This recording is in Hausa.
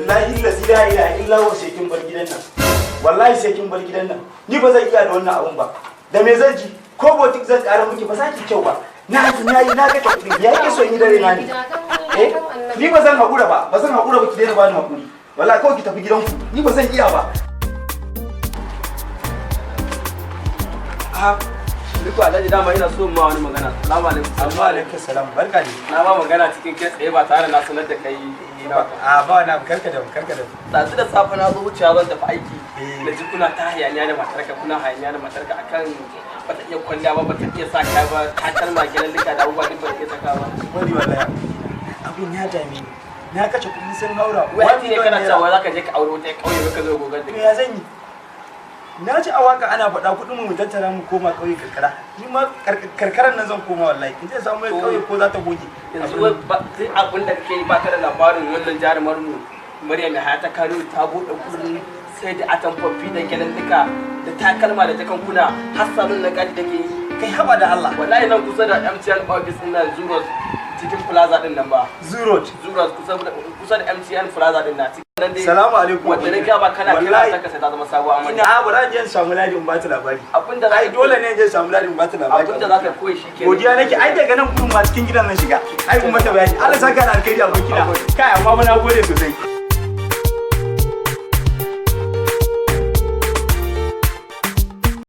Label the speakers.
Speaker 1: Billahi lazi la ilaha illa huwa, sai kin bar gidan nan. Wallahi sai kin bar gidan nan. Ni ba zan iya da wannan abun ba. Da me zan ji? Ko boutique zan ƙara miki, ba za ki kyau ba. Na ji na yi, na ga kuɗi ya yake so in yi dare na ne. Eh, ni ba zan haƙura ba, ba zan haƙura ba. Ki daina bani haƙuri. Wallahi kawai ki tafi gidanku, ni ba zan iya ba.
Speaker 2: Ah, Riko Alhaji, dama ina so ma wani magana. Salamu alaikum.
Speaker 1: Amma alaikum salam, barka ne.
Speaker 2: Na ba magana cikin kai tsaye ba tare na sanar da kai ba.
Speaker 1: A ba na, karka da, karka da.
Speaker 2: Ɗazu da safe na zo wucewa zan tafi aiki.
Speaker 1: Eh.
Speaker 2: Na ji kuna ta hayaniya da matarka, kuna hayaniya da matarka akan bata iya kwalliya ba, bata iya sa kaya ba, takalma, gyalallika da abubuwa duk bata iya saka ba.
Speaker 1: Wani wallahi abin ya dame ni. Na kashe kuɗi sun haura.
Speaker 2: Wai hati ne kana cewa za ka je ka aure wata ƙauye ka zo gogar
Speaker 1: To
Speaker 2: da
Speaker 1: ya zan yi? Na ji a waka ana faɗa kuɗin mu tattara mu koma ƙauye, karkara. Ni ma karkaran nan zan koma wallahi. In zai samu mai ƙauye ko za ta goge.
Speaker 2: Yanzu wai duk abin da kake yi, baka da labarin wannan jarumar mu Maryam Yahaya ta Kano ta buɗe gurin sai da atamfofi da gyalallika da takalma da jakankuna, har salon na gaji da ke yi.
Speaker 1: Kai, haba da Allah.
Speaker 2: Wallahi nan kusa da MTN office din nan, Zuros cikin plaza din nan ba.
Speaker 1: Zurot.
Speaker 2: Zuros, kusa da MTN plaza din nan, cikin nan dai.
Speaker 1: Salamu alaikum.
Speaker 2: Wanda na gaba kana kai
Speaker 1: Wallahi.
Speaker 2: ta sai ta zama sabuwar amarya.
Speaker 1: Ina a bara je in samu Ladi in ba ta labari.
Speaker 2: Abinda za
Speaker 1: Ai dole ne in je in samu Ladi in ba ta labari.
Speaker 2: Abinda za ka koyi shi kenan.
Speaker 1: Godiya nake. Ai daga nan gurin ma cikin gidan nan shiga. Ai kuma mata bayani. Allah saka da alkhairi, abokina. Kai, amma muna gode sosai.